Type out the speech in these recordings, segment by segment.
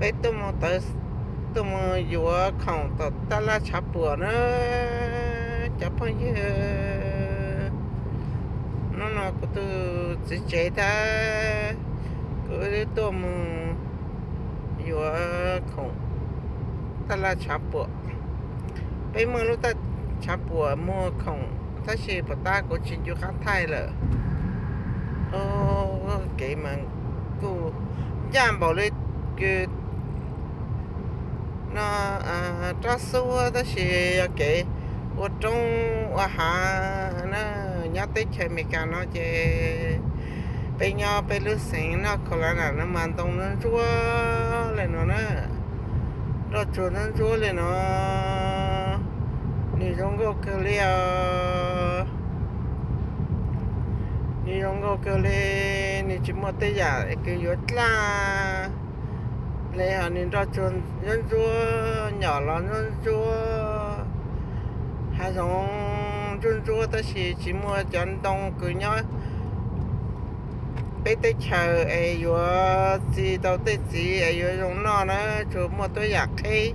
Peb tuaj mus tawv, tuaj mus yuav khoom tom taj laj tshav puam na cov phooj ywg. Hnub no kuv tus txiv tsev thiab kuv wb tuaj mus yuav khoom taj laj tshav puam. Peb muaj lub taj tshav puam muag khoom tab sis puas tab kuv tsis ncu qab thaij lawm. Kev mas kuj ncaj npaum li kws no rab xuab tab sis yog kev ua roob ua hav na. Nyob teb chaws Amelikas no ces peb nyob peb lub xeev North Carolina no mas ntoo ntsuab ntsuab li no na, nroj tsuag ntsuab ntsuab li no. Nws zoo nkauj kawg li os. Nws zoo nkauj kawg li, nws tsis muaj tej yam kws yuav dlaj li os. Nws nroj tsuag ntsuab ntsuab, nyom los ntsuab ntsuab, hav zoov ntsuab ntsuab tab sis tsis muaj cov ntoo kws nyob peb teb chaws es yuav txi tau tej txiv es yuav zoo noj na, tsuas muaj tuab yam qheb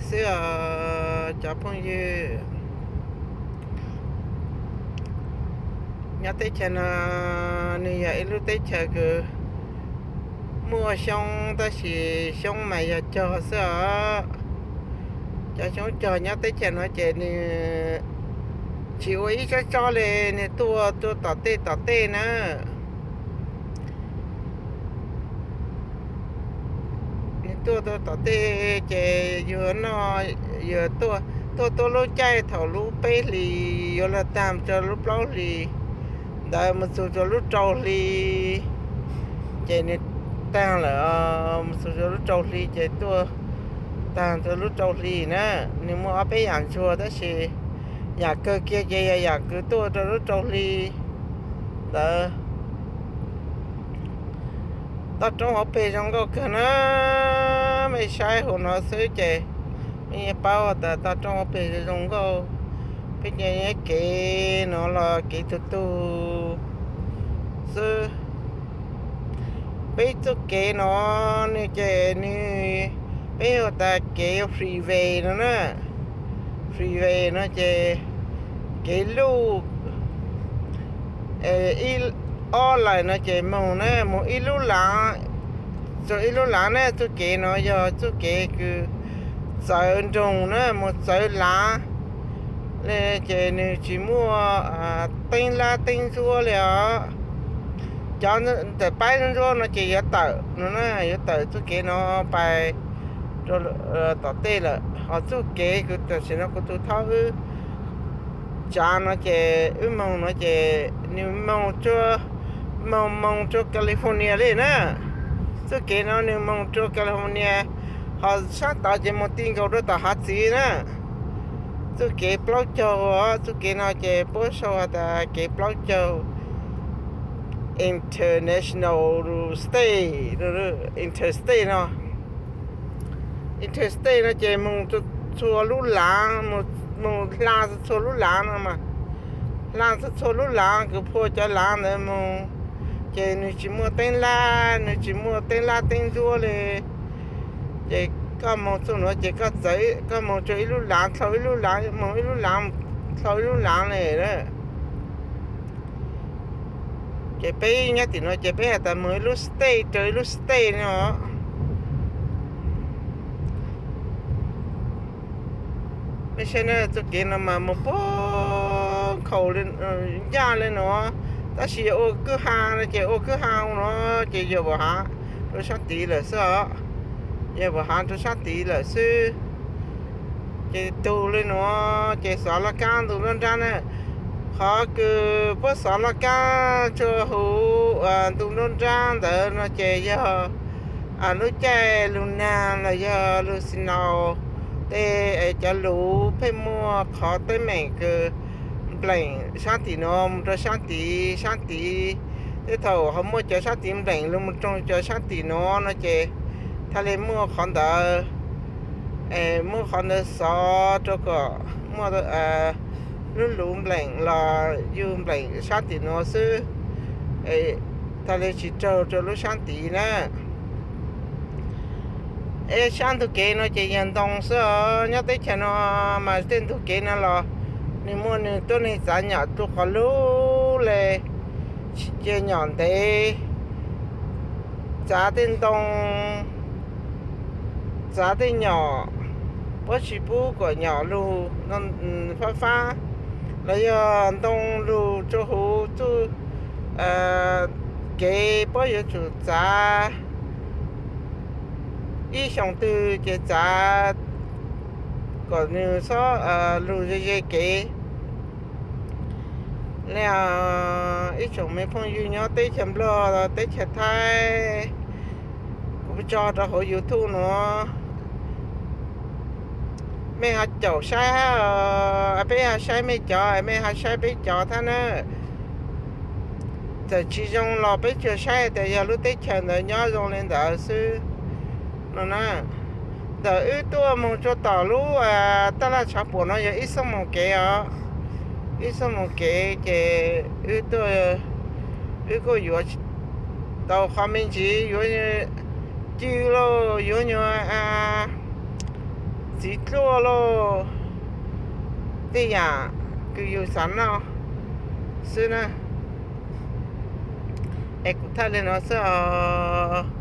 xwb os cov phooj ywg. Nyob teb chaws no nws yog ib lub teb chaws kws muaj xyoob tab sis xyoob mas yog cog xwb os. Cov xyoob cog nyob teb chaws no ces nws tsis ua ib tsob tsob li, nws tuaj tuaj tom tej tom tej na. Nws tuaj tuaj tom tej ces yus noj, yus tuaj tuaj tuaj lub caij thaum lub peb hlis yuav luag tag mus rau lub plaub hlis ntawd mus txug rau lub rau hli ces nws tag lawm. Mus txug rau lub rau hli ces tuaj tag rau lub rau hli na. Nws muaj ob peb yam ntsuag tab sis yam kawg kiag ces yog yam kws tuaj rau lub rau hli ntawd. Toj roob hauv pes zoo nkauj kawg na. Mej saib hauv no xwb ces mej yeej paub tas toj roob hauv pes zoo nkauj. Peb nyob kev no los kev tug tug xwb. Peb txuj kev no nws ces nws, peb hu tas kev freeway no na. Freeway no ces kev luj ib ob lawm no ces moog na, moog ib lub laav rua ib lub laav na. Txuj kev no yog txuj kev kws txawv nroog na, moog txawv laav le ces nws tsis muaj teeb lab teeb ntsuab li os. Cov ntawm paib ntsuab ntsuab no ces yuav tawm no na, yuav tawm txuj kev no pais rua tom tej lawm. Ho txuj kev kws tam sim no kuv tug thaub wb tsav no ces wb moog no ces nws moog rua, moog moog rua California li na. Txuj kev no nws moog rua California, ho sab tod ces moog ti nkaus rua tom hav txiv na. Txuj kev plaub caug, txuj kev no ces puab sau has tas kev plaub caug international state, interstate no. Interstate no ces moog txhua lub laav, moog hla txhua lub laav no mas, hla txhua lub laav kws phua cov laav ntawd moog, ces nws tsis muaj teeb lab, nws tsis muaj teeb lab teeb ntsuab li. Ces koj moog txuj nuav ces koj txawv, koj moog rua ib lub laav dlhau ib lub laav, moog ib lub laav dlhau ib lub laav li. Ces peb nyob tim nuav ces peb has tas moog ib lub state rua ib lub state no. Mej saib na, txuj kev no mas moog puag khaus ncaj le nuav, tab sis yog ua kwj ha no ces ua kwj ha nuav ces yog vam hav rua sab tid lawm xwb os. Yog vam hav rua sab tid lawm xwb. Ces tug le nuav ces xov laj kaab ntu nruab nrab na. Qhov kws puab xov laj kaab rua huv ntu nruab nrab ntawd no ces yog lub caij lug nag los yog lug snow, tej cov luv pheej muaj qhov teeb meem kws npleem sab tim nuav mus rua sab tid, sab tid. Tej thaum ho muaj cov sab tid npleem lug mus rua cov sab tim nuav no ces txhaj le muaj qhov ntawd, muab qhov ntawd xov rua kom muaj lub luv npleem los yug npleem sab tim nuav xwb, txhaj le tsis raug rua lub sab tid na. Sab ntug kev no ces yog ntoo xwb os. Nyob teb chaws no mas tej ntug kev no los nws muaj nws tuab neeg txav nyom tu qhov lug le, tsis cia nyom ntev, txav tej ntoo, txav tej nyom, puab tsis pub kom nyom lug fab fab los yog ntoo lug rua huv txuj kev, puab yuav tsum txav ib xyoos twg ces txav kom nws txhob lug ze ze kev. Le ib tsoom me phooj ywg nyob teb chaws Nplog, teb chaws Thaib, kuv tso rau hauv YouTube nuav, mej ho caum saib hab, peb ho saib mej cov, mej ho saib peb cov thab na. Txawm tsis zoo los peb tsuas saib tias yog lub teb chaws ntawd nyob zoo li ntawd xwb no na. Ntawm wb tuaj moog rua tom lub taj laj tshav puam no yog ib xuab moos kev os. Ib xuab moos kev ces wb tuaj, wb kuj yuav tau qhov me ntsis, yuav cw lauj, yuav nyuag txiv dluaj lauj, tej yam kws yug xav noj xwb na. Es kuv thaij li no xwb os.